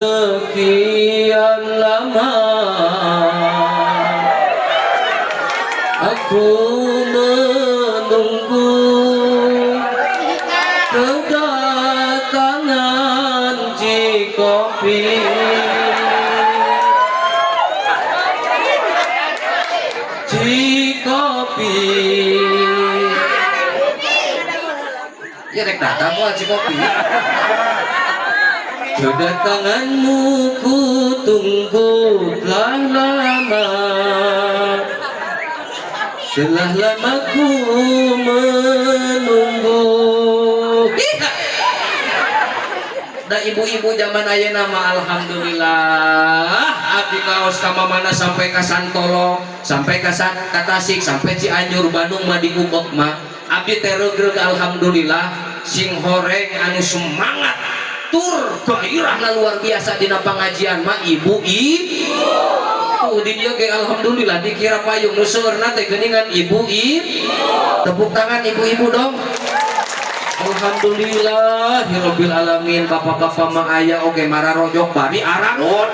Sekian lama aku menunggu kedatangan Cikopi. Cikopi. Ya rek datang moal Cikopi. Kedatanganmu ku tunggu telah lama. Telah lama ku menunggu. Da ibu-ibu zaman ayeuna mah alhamdulillah abdi kaos ka mana sampai ka Santolo, sampai ka ka Tasik, sampai Cianjur, Bandung mah diubek mah abdi teh regreg, alhamdulillah sing horeng anu semangat tur gairahna luar biasa dina pangajian mah ibu ibu. Tuh di dieu ge alhamdulillah dikira payung nu seueurna teh geuningan ibu ibu. Tepuk tangan ibu-ibu dong. Alhamdulillahirabbil alamin, bapak-bapak mah aya oge mararojok bari ararun.